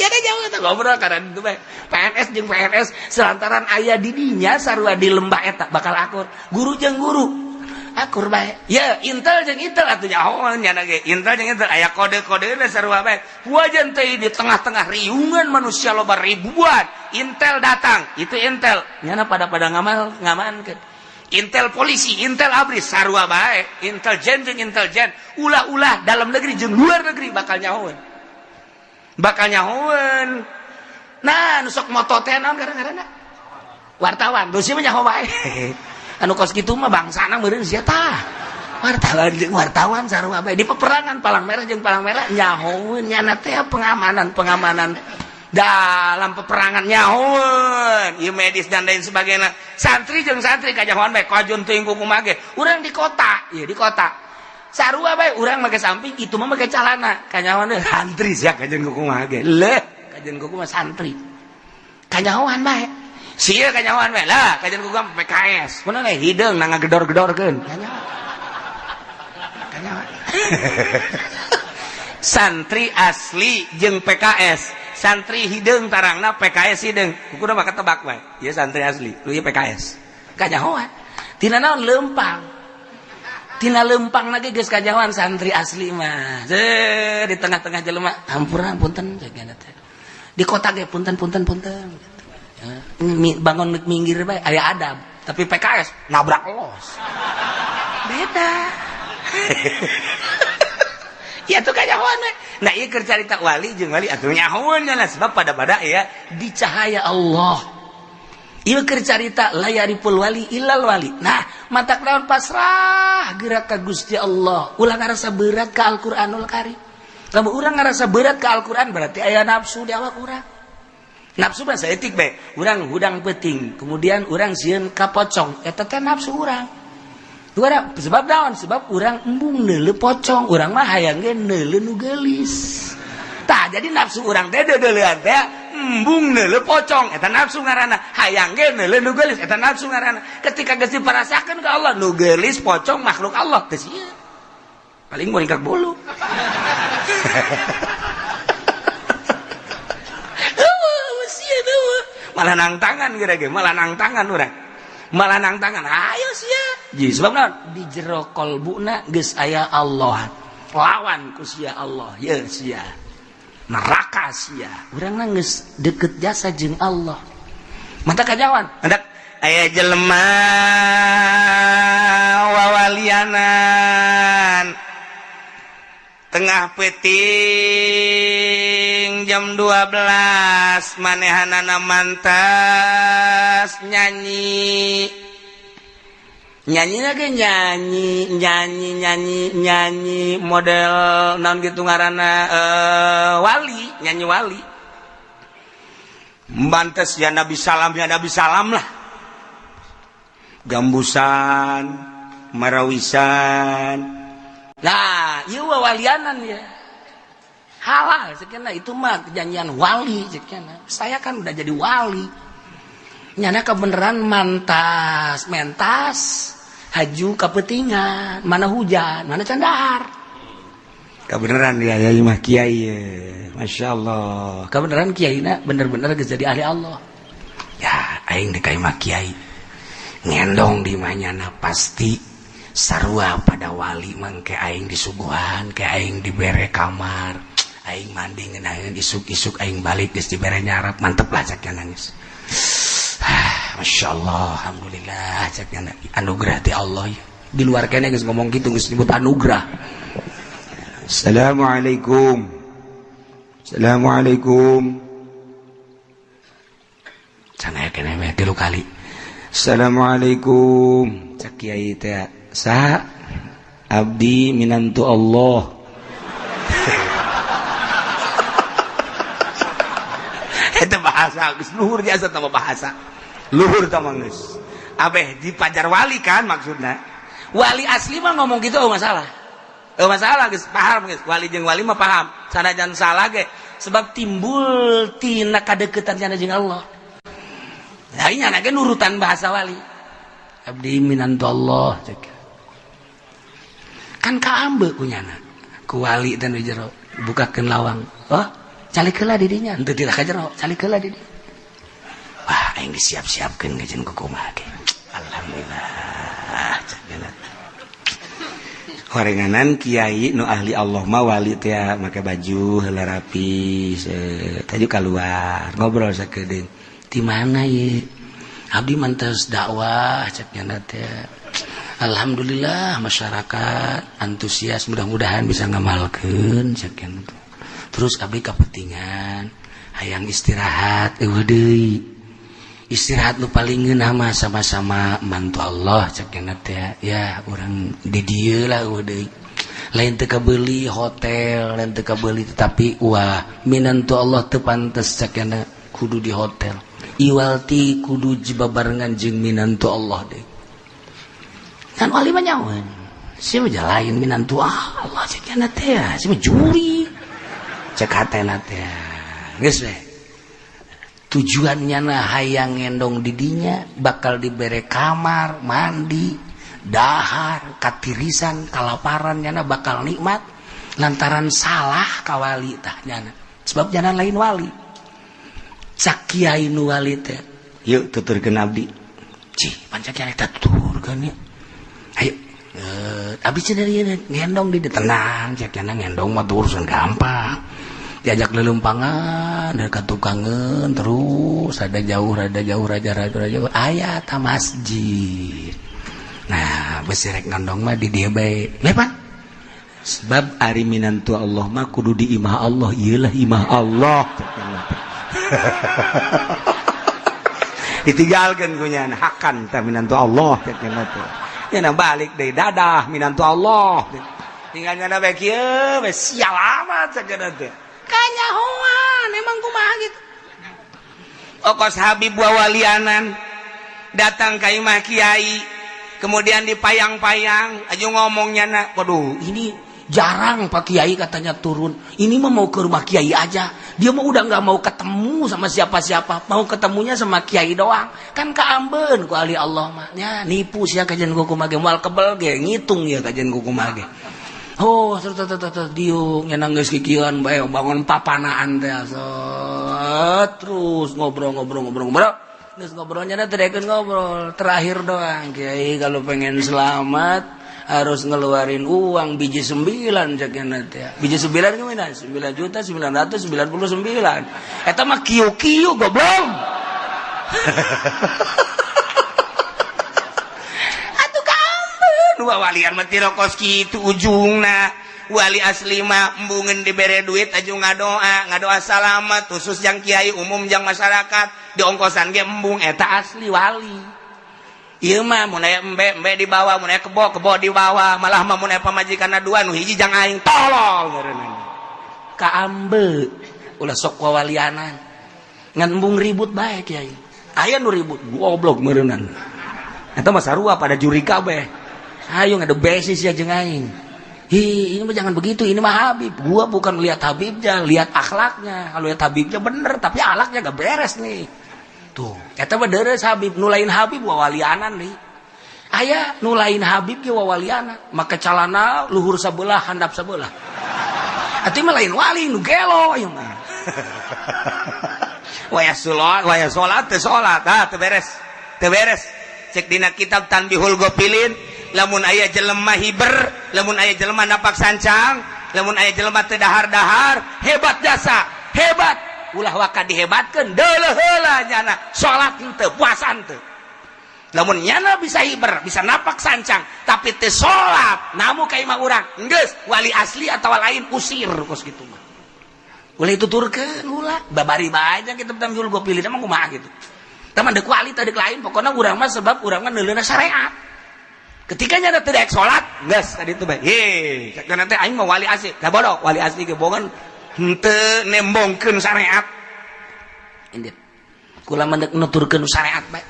ya deh, jauh eta ngobrol karena itu bae. PNS jeung PNS selantaran aya di dinya sarua di lembah eta bakal akur. Guru jeung guru akur bae ya, intel jeung intel atuh nyaho nyana ge intel jeung intel aya kode-kode sarua bae. Wajan teh di tengah-tengah riungan manusia loba ribuan, intel datang, itu intel nyana pada pada ngamal ngamankeun. Intel polisi, intel ABRI sarua bae, intelijen jeung intelijen, ulah-ulah dalam negeri jeung luar negeri bakal nyahoeun, bakal nyahoeun. Nah, nu sok moto teh naon gara-garana wartawan dosi mah nyaho bae. Anu kos kitu mah bangsana meureun sia tah. Wartawan jeung wartawan sarua bae. Di peperangan palang merah jeung palang merah nyahoeun nyana teh. Pengamanan, pengamanan dalam peperangan nyahoeun ieu, medis dan lain sebagainya. Santri jeung santri kanyahoan bae, kajeun teuing kumaha ge. Urang di kota ieu, di kota sarua bae, urang make samping, itu mah make calana, kanyahoan deh santri sia, kajeun kumaha ge leh, kajeun kumaha santri, kanyahoan bae sia, kanyahoan bae lah, kajeun kumaha PKS mana leh hideung na ngagedor-gedorkeun, kanyahoan, kanyahoan. Santri asli jeung PKS, santri hideung tarangna, PKS hideung, kudu mah ketebak bae ieu santri asli lu, ieu PKS. Kanyahoan tina naon? Lempang, tina lempang lagi geus kanyahoan santri asli mah. Di tengah-tengah jelema, "Hampura, punten," di kota ge, "Punten, punten, punten," bangun minggir bae, aya adab. Tapi PKS nabrak los, beda ya tuh, kanyahoan. Nah, ieu keur carita wali jeung wali atuh nyahoan lah, sebab pada pada ya di cahaya Allah. Ieu keur carita la yariful wali illal wali. Nah, matak naon? Pasrah gerak ka Gusti Allah, ulah ngarasa berat ka Al-Qur'anul Karim. Lamun urang ngarasa berat ka Al-Qur'an, berarti aya nafsu di awak urang. Nafsu mah saeutik bae. Urang hudang peuting, kemudian urang sieun ka pocong, eta teh nafsu urang. Urang, sebab naon? Sebab urang embung neuleu pocong, urang mah hayang ge neuleu nu geulis. Tah, jadi nafsu urang teh deudeulean teh embung neuleu pocong, eta nafsu ngaranna. Hayang ge neuleu nu geulis, eta nafsu ngaranna. Ketika geus diparasakeun ka Allah, nu geulis pocong makhluk Allah teh sieun. Paling muringkak bulu. Malah nang tangan kira-kira, malah nang tangan urang. Malah nang tangan, ayo sia. Jadi sebab naon? Di jero kolbuna geus aya Allah. Lawan ku sia Allah, ya sia. Neraka sia. Urang geus deket jasa jeung Allah. Mata kajawan. Hendak aya jelema wawalianan tengah peuting jam 12, manehanana mantas nyanyi, nyanyi lagi, nyanyi, nyanyi, nyanyi, nyanyi model naon gitu ngaranna, wali, nyanyi wali mantes, ya Nabi salam, ya Nabi salam lah, gambusan marawisan. Nah, ieu wawalianan ya halal sekian, itu mah nyanyian wali sekian. Saya kan udah jadi wali, nyana kebenaran mantas mentas haju kepentingan, mana hujan, mana candar. Kebenaran ya, ya mah kiai ya. Masya Allah, kebenaran kiai na bener-bener geus jadi ahli Allah ya. Aing dek mah kiai ngendong di manyana pasti sarua pada wali, mangke aing disuguhan, ke aing dibere kamar. Aing mandi ngeunaheun, isuk-isuk aing balik geus dibere nyarap, mantep lah cak nangis. Ah, Masya Allah, alhamdulillah cak anugerah ti Allah ya. Di luar kene geus ngomong gitu, geus nyebut anugerah. Assalamualaikum. Assalamualaikum. Can aya kene we tilu kali. Assalamualaikum. Cak kiai teh, "Sa abdi minantu Allah." Eta bahasa geus luhur jasa tambah bahasa. Luhur tambah geus. Abeh di pajar wali kan maksudna. Wali asli mah ngomong gitu, oh masalah. Oh masalah geus paham geus. Wali jeung wali mah paham. Sanajan salah ge sebab timbul tina kadeukeutan cenah jeung Allah. Nah, ini anaknya nurutan bahasa wali. Abdi minantu Allah cek. Kan kaambe kunyana. Ku wali teh nu jero bukakeun lawang. Oh, calik heula di dinya. Henteu teu ka jero, calik heula di dinya. Wah, aing disiap-siapkeun kajen ku kumaha ge. Alhamdulillah cek. Horenganan kiai nu ahli Allah mah, wali teh make baju heula rapi, taju keluar ngobrol sakedeung. Di mana ye? Abdi mantes dakwah cek nyana teh. Alhamdulillah masyarakat antusias, mudah-mudahan bisa ngamalkeun cek nyana teh. Terus abdi kapentingan hayang istirahat, eueuh deui. Istirahat nu paling ngeunah mah sama-sama mantu Allah cek nyana teh. Ya urang di dieu lah, eueuh deui. Lain teu kabeuli hotel, lain teu kabeuli, tetapi wah, minantu Allah teu pantes cek nyana kudu di hotel. Iwalti kudu jibabarengan jeung minantu Allah deh. Kan wali mah nyawan. Sia mah lain minantu Allah cek nyana teh, sia mah juri. Cek hatena teh. Geus we. Tujuannya na hayang ngendong didinya bakal dibere kamar mandi, dahar, katirisan, kalaparan nyana bakal nikmat lantaran salah kawali tah nyana sebab nyana lain wali. Cak kiai nu wali teh, "Yuk, tuturkeun abdi." Cih, pancak kiai teh tuturkeun ya. Ayo, abdi cenah ngendong di tenang cak nyana, ngendong mah urusan gampang. Diajak lelumpangan dari tukangan terus ada jauh, rada jauh, raja raja raja aya ta masjid. Nah, besi rek ngendong mah di dia bae lepan. Sebab ari minantu Allah mah kudu di imah Allah, iyalah imah Allah. Ditinggalkeun ku nyana hakan tah minantu Allah cek nyana teh. Nyana balik deui dadah minantu Allah. Tinggal nyana bae kieu we, sial amat cek nyana teh. Kanyahoan emang kumaha gitu. Okos Habib wawalianan datang ka imah kiai, kemudian dipayang-payang aju ngomongnya na, "Waduh, ini jarang Pak Kiai katanya turun. Ini mah mau ke rumah Kiai aja. Dia mah udah nggak mau ketemu sama siapa-siapa, mau ketemunya sama Kiai doang." Kan kaambeun ku ahli Allah mah nya, nipu sia kajian kuku mage, moal kebel ge ngitung ya kajian kuku mage. Oh, terus terus terus diung nyenang geus kikieuan bae bangun papanaan teh, terus ngobrol ngobrol ngobrol ngobrol. Geus ngobrolnya teh ngobrol terakhir doang, "Kiai, kalau pengen selamat harus ngeluarin uang biji 9," cek teh. Biji 9 gimana? 9 juta 999. Eta mah kieu-kieu, goblok. Atuh kaambeun walian mah tirokos kitu ujungna. Wali asli mah embungeun dibere duit aju ngadoa, ngadoa salamat khusus jang kiai, umum jang masyarakat, diongkosan ge embung, eta asli wali. Ieu mah mun aya embe, embe dibawa, mun aya kebo, kebo dibawa, malah mah mun aya pamajikanna dua, nu hiji jang aing, tolol ngaranna. Kaambe ulah sok wawalianan. Ngan embung ribut bae kiai. Aya nu ribut goblok meureunnan. Eta mah sarua pada juri kabeh. Ayo ngadu besis ya jeung aing. Hi, ini mah jangan begitu, ini mah Habib. Gua bukan lihat Habibnya, lihat akhlaknya. Kalau lihat Habibnya bener, tapi akhlaknya gak beres nih. Tuh, eta mah deres Habib, nu lain Habib wawalianan nih. Aya nu lain Habib ge wawalianan, make calana luhur sabelah, handap sabelah. Atuh mah lain wali, nu gelo ieu mah. Waya salat, waya salat teu salat, ah teu beres. Teu beres. Cek dina kitab Tanbihul Gofilin, lamun aya jelema hiber, lamun aya jelema napak sancang, Lamun aya jelema teu dahar-dahar hebat jasa hebat, ulah waka dihebatkeun, deuleuh heula nyana salat henteu, puasa henteu. Lamun nyana bisa hiber, bisa napak sancang, tapi teu salat namu ka imah urang, geus wali asli atau lain usir kos kitu mah. Ulah dituturkeun, ulah babari bae aja kita tam gua pilih mah kumaha gitu. Teman deuk wali tadi lain, pokoknya urang mah sebab urang mah neuleuna syariat. Ketika nyana tidak sholat, geus tadi itu bae. He, cek nanti aing mah wali asli. Da bodoh, wali asli ge bohongan henteu nembongkeun syariat. Indit. Kula mah nuturkeun syariat bae.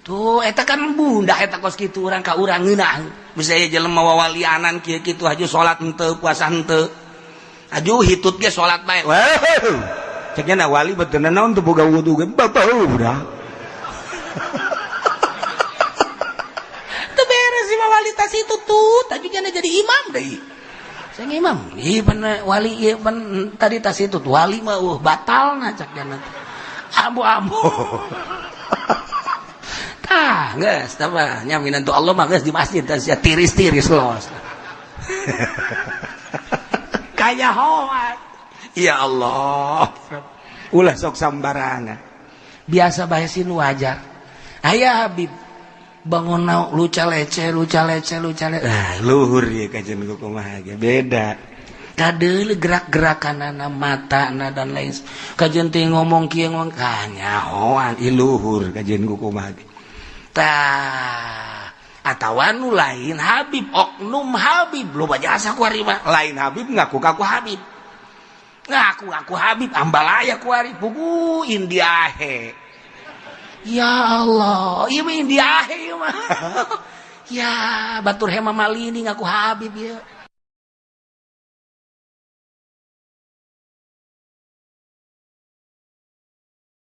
Tuh eta kan bunda eta kos kitu urang ka urang ngeunah. Bisa aya jelema wawalianan kieu kitu haju salat henteu, puasa henteu. Aju hitut ge salat bae. Wah. Ceknya na wali betul naon teu boga wudu ge bau udah. Teu beres sih wali tas itu tuh, tadi jadi imam deui. Saya imam, iya pan wali iya pan tadi tas itu tuh wali mah batal na cek jana. Ambu-ambu. Tah, geus tah nyaminan tuh Allah mah geus di masjid tas ya tiris-tiris los. Kaya hoat. Ya Allah, ulah sok sambarangan. Biasa bae sin wajar. Aya Habib bangun luca lece luca lece luca lece. Ah, luhur ya kajian kumaha ge beda. Kadeule gerak-gerakanana, matana dan lain. Kajian teh ngomong kieu ngomong kanyahoan ieu luhur kajian kumaha ge. Tah, atawa nu lain Habib, oknum Habib loba jasa ku ari mah. Lain Habib ngaku ngaku Habib. Ngaku ngaku Habib ambalaya ku ari pugu Indiahe. Ya Allah, ieu mah Indiahe ieu mah. Ya, batur Hema Malini ngaku Habib ya.